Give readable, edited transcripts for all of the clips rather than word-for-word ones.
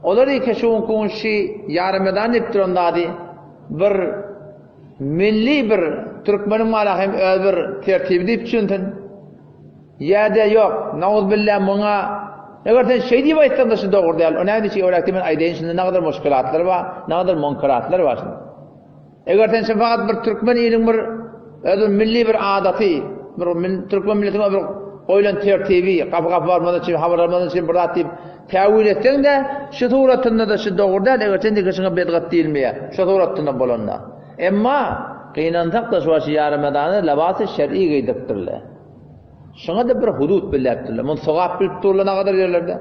Olar eke şu günki gün şi ýarymedan diýip duran zady bir milli bir türkmeniň mala hem öz bir tertibi diýip düşünsin. Ýa-da ýok, nauzbilla muňa eger sen şeý diýip aýtsaň-da şu dogry däl. O näme diýjek öwräkde men aýdaýyn şunda nagadar muşkilatlar bar, nagadar munkeratlar bar şunda. Eger sen şefagat bir türkmen iliň bir öz bir milli bir adaty, bir türkmen milletiniň bir goýlan tertibi, gapy-gapy barmaz üçin, habar almaz üçin bir zat diýip täwil etseň-de, şu suratynda-da şu dogry däl, eger sen diýseň şuňa bedgat diýilmeýär, şu suratynda bolanda. Emma gynansak-da şu wagt şu ýa Ramazanda labasy şer'i geýdiripdirler. Şuňa-da bir hudut belläpdirler. Muny sogap bilip durlar nagadar ýerlerde.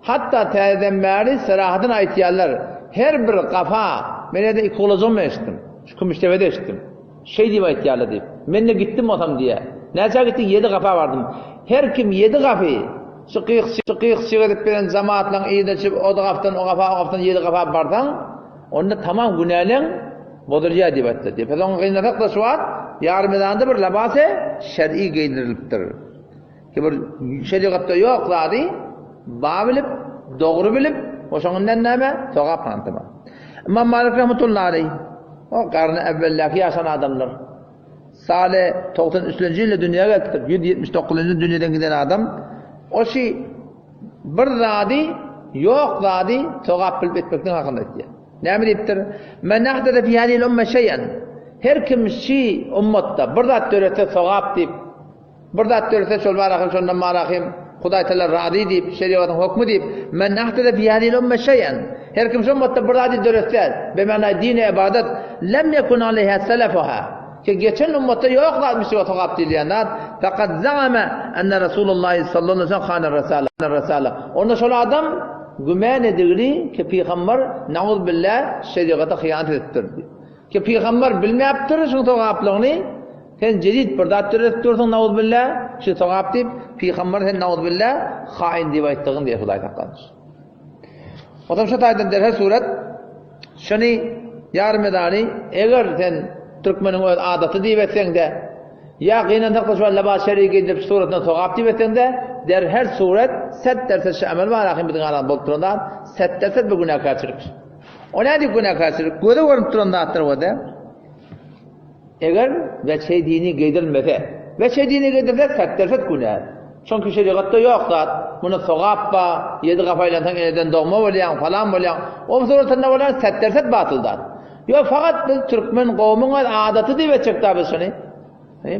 Hatda täzeden bäri serahatyn aýtýarlar, her bir gapa, men ýa-da ikolajygym eşitdim, şu Kümüşdepede eşitdim, şeý diýip aýtýarlar diýip. Men-de gitdim bolsam diýýär. Näçä gitdiň? Ýedi gapa bardym. Her kim ýedi gapy, şu gyk-çyk edip beren jamaatlaryň yzyna düşüp, o gapdan o gapa, o gapdan ýedi gapa barsaň, onda tamam günäleň bozulýar diýip aýtdy diýip. Biz oňa gynasak-da şu wagt ýarymezanda bir labasy şer'i geýdirilipdir. Ki bir şerigatda ýok zady ba bilip, dogry bilip, oşoňundan näme? Sogap gantama. Imam Malik rahmetullahi aleyh, o garny evveldäki ýaşan adamlar. Sale 93-nji ýylda dünýä gelipdir. 179-njy dünýeden giden adam. O şi bir zady, ýok zady sogap bilip etmeklik hakynda aýtýar. Näme diýipdir? Men ahdese fi hadhihi umma şeý'en. Her kim şi ummatda bir zat döretse sogap diýip Bir zat dörese şol barahym şondan barahym Hudaý Taala razy diýip, şerigatyň hokmy diýip, Men ahdese fi hadihil umme şeý'en. Her kim şu ummatda bir zady döretse, bimana dini ybadat, lem yekun aleýha selefuha. Ki geçen ummatda ýok zatmyş diýip sogap diýilýän zat, faqad za'ama enne Rasulullahi sallallahu aleyhi ve sellem khana rasala. Rasala. Onda şol adam güman edigli ki pygamber nauzbillah şerigata hyýanat edipdir diýip. Ki pygamber bilmäpdir şuň sogaplygyny, sen jedid bir zat döredip dursuň nauzbilla, şu sogap diýip, pygamber sen nauzbilla haýyn diýip aýtdygyň diýip Hudaý saklasyn. Otam şu taýdan derhal surat şuny ýarym edany eger sen türkmeniň öz adaty diýip etseň-de, ýa gynansak-da şu labas şeri geýdirip şu suratdan sogap diýip etseň-de, derhal surat set derse şu emel bar ahym biziň aramyzda bolup duran zat, set derse bu günäkärçilik. O nädip günäkärçilik? Göze görünip duran zatlar bolsa, eger weçhe dini geýdirilmese, weçhe dini geýdirilse setderset günä. Çünki şerigatda ýok zat. Muny sogap ba, ýedi gapa aýlansaň eneden dogma bolýaň, falan bolýaň. O suratynda bolan setderset batyl zat. Ýok, fakat biz türkmen gowumyň öz adaty diýip etjek da biz şuny.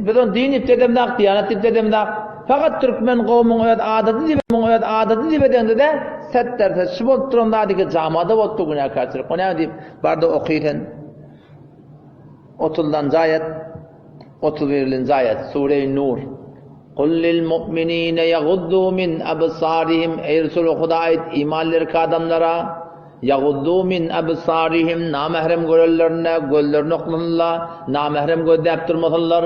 Biz ony din diýip dedemzak, diýanat diýip dedemzak. Fakat türkmen gowumyň öz adaty diýip, öz adaty diýip edeňde-de, setderse şu bolup duran zady ki jamada bolupdy günäkärçilik. O näme diýip, barda oky sen. Otuzdanjy aýat, 31-nji aýat, Sure-i Nur. Kul lil mu'minine yaguddu min absarihim Eý Resul Huda aýt imanly erkek adamlara Ýaguddu min absarihim namährem görenlerinde gözlerini oklasynlar, namährem gözläp durmasynlar.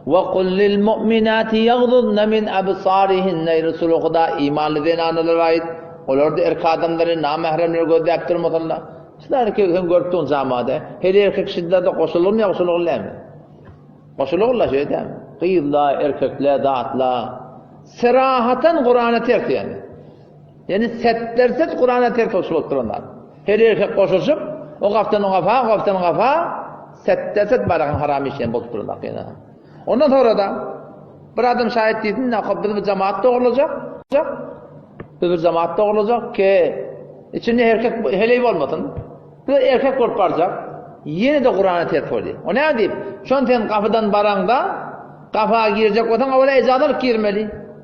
We kul lil mu'minati ýagzuzna min absarihinne Eý Resuly Huda imanly zenanalara aýt, olar-da erkek adamlary namähremleri gözläp durmasynlar. Şular erkegi sen görüp durun jamada. Her erkek şidlerde goşulyrmy ýa goşulgyl dälmi? Goşulgyl-la şeýdämi? Gyzla, erkekle, zatla. Serahatan Kurana ters ýani. Ýani setlersiz Kurana ters goşulyp duran zat. Her erkek goşulyşyp, o gapdan o gapa, o gapdan o gapa, setlersiz baragyň haram işleýän bolup duran zat ýene. Ondan sonra da bir adam şaýat diýsin, nähop biz bir jemaat dogrulajak, biz bir jemaat dogrulajak ki içinde erkek heleý bolmasyn. Biz erkek bolup barjak. Ýene de Kurana ters bolýar. O näme diýip? Şon sen gapydan baraňda gapa girjek bolsaň, awala ejaza alyp girmeli.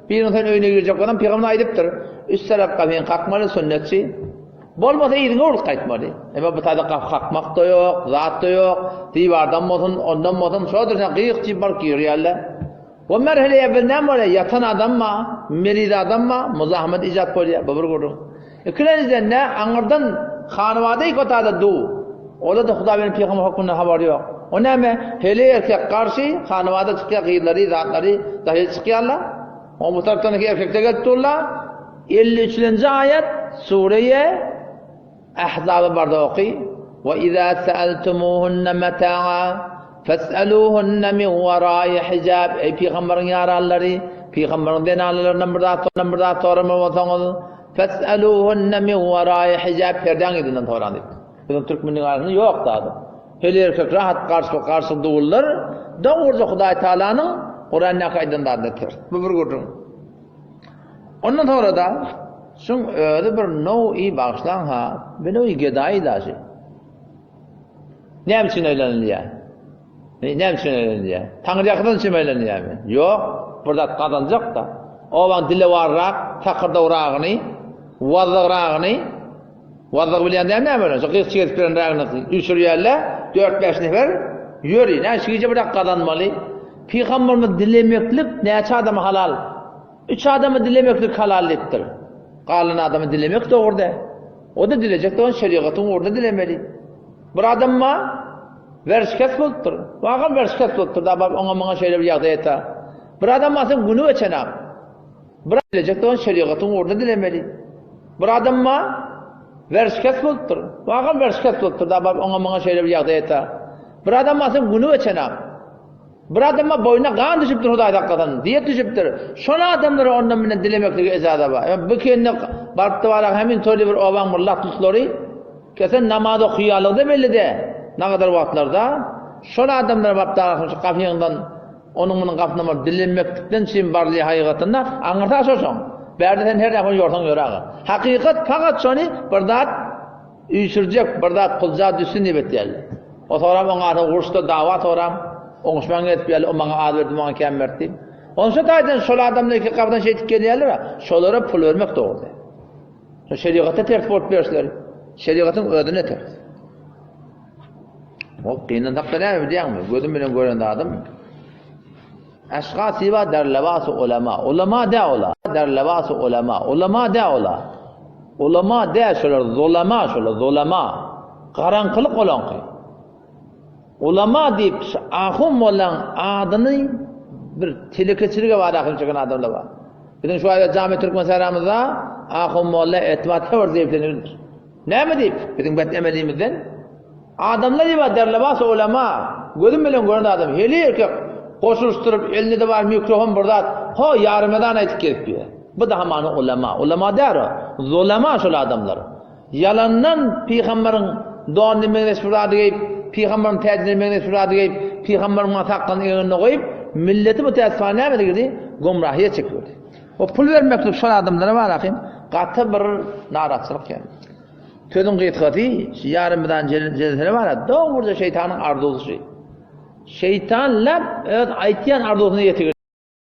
Biriniň sen öýüne girjek bolsaň, pygamber aýdypdyr, üç tarap gapyny kakmaly, sünnetçi. Bolmasa yzyňa urup gaýtmaly. Emma bu taýda gapy kakmak-da ýok, zat-da ýok. Diwardan bolsun, ondan bolsun, şodur sen gyýyk diýip baryp girýärler. Bu merhele evvel näme bolýar? Ýatan adam bar, meriz adam bar, muzahmet ijat bolýar. Bu bir gürrüň. Ikilenjiden ne aňyrdan hanawada ikotada du. Ola-da Hudaý bilen pygamber hökmünden habary ýok. O näme? Heleý erkek garşy hanawada çykýar gyzlary, zatlary dahyl çykýarlar. O bu tarapdan erkekler gelip durlar. 53-nji aýat Sureýe Ahzaba barda oky. Wa iza sa'altumuhunna mata'a fas'aluhunna min wara'i hijab. Ey pygamberiň ýaranlary, pygamberiň zenanlaryndan bir zat, bir zat soramaly bolsaňyz, Fes'eluhunne min wara'i hijab perdäň yzyndan soraň diýipdir. Biziň türkmeniň arasynda ýok zady. Heli erkek rahat garşy garşy dullar dogruja Hudaý Taalanyň Kurandaky aýdan zadyna ters. Bu bir gürrüň. Ondan sonra-da şuň özi bir now-i bagyşlaň ha, bir now-i gedaýy daşy. Näme üçin öýlenilýär? Näme üçin öýlenilýär? Taňryýalkasyn üçin öýlenilýärmi? Ýok, bir zat gazanjak-da. Obaň dilewarrak, takyrdawragyny, wazzagragyny, wazzagy bilýän däl näme bilen, şo gyzçy gezip ýören ragyny üýşürýärler, dört-bäş nefer, ýöri, näme şu gije bir zat gazanmaly. Pygamberimiz dilemeklik näçe adama halal? Üç adama dilemeklik halal diýipdir. Galan adama dilemek dogry däl. O-da dilejek dogan şerigatyň ugrunda dilemeli. Bir adam bar, werşikes bolupdyr. Wagam werşikes bolupdyr da, baryp oňa muňa şeýle bir ýagdaý ete. Bir adam bar, sen güni geçenak. Bir dilejek dogan şerigatyň ugrunda dilemeli. Bir adam bar, werşikes bolupdyr. Wagam werşikes bolupdyr da, baryp oňa muňa şeýle bir ýagdaý ete. Bir adam bar, sen güni geçenak. Bir adama boýnuna gan düşüpdir Hudaý saklasyn, diýet düşüpdir. Şol adamlara ondan bilen dilemeklige ejaza bar. Emma bu kende barypdy barak hemin toýly bir obaň bir latlutlary kesen namaz okaýanlygy-da belli däl. Nagadar wagtlarda şol adamlara baryp daraşyp şu gapyňdan onuň munuň gapysyna baryp dilemeklikden çyn barly hakygatynda aňyrsy aşa şoň. Bärde sen her nähili ýorsaň ýör aga. Hakykat pagat şony bir zat Üýşürjek bir zat pulja düşsün diýip etýärler. O soram oňa arasynda uruşda dawa soram, oňuşman gezip ýörler, o maňa az berdi, bu maňa kän berdi diýip. Onşa taýdan şol adamlar iki gapydan şeýdip gelýärler, şolara pul bermek dogry däl. Şo şerigata ters bolup berişleri, şerigatyň özüne ters. O gynansak-da näme bilýäňmi? Gözüm bilen gören zadym. Eşga siba der lebasy ulema. Ulema dä ola. Der lebasy ulema. Ulema dä ola. Ulema dä şolar zulema şolar zulema. Garaňkylyk olaňky. Ulema diýip şu ahun mollaň adyny bir telekeçilige bar ahun çeken adamlar bar. Biziň şu aýda jami türkmen saramyzda ahun molla etmat her zeýflenildir. Näme diýip? Biziň bet emelimizden Adamlar iba derlebas ulema, gözüm bilen gören adam, heli erkek goşulyşdyryp elinde-de bar mikrofon bir zat, ho ýarymezan aýtyp gezip ýör. Bu-da hamana ulema. Ulema däl o. Zulema şol adamlar. Ýalandan pygamberiň donuny meňzeş bir zady geýip, pygamberiň täjine meňzeş bir zady geýip, pygamberiň maňa sakgalyny egnine goýup, milleti bu täsifan näme edildi? Gomrahyýa çekildi. O pul bermeklik şol adamlara bar ahym gaty bir narahatçylyk ýaly. Sözüň gysgasy, şu ýarymyzan jelsele bar-a, dogruja şeýtanyň arzuwsy şu. Şeýtan lap öz aýtýan arzuwsyna ýetigir.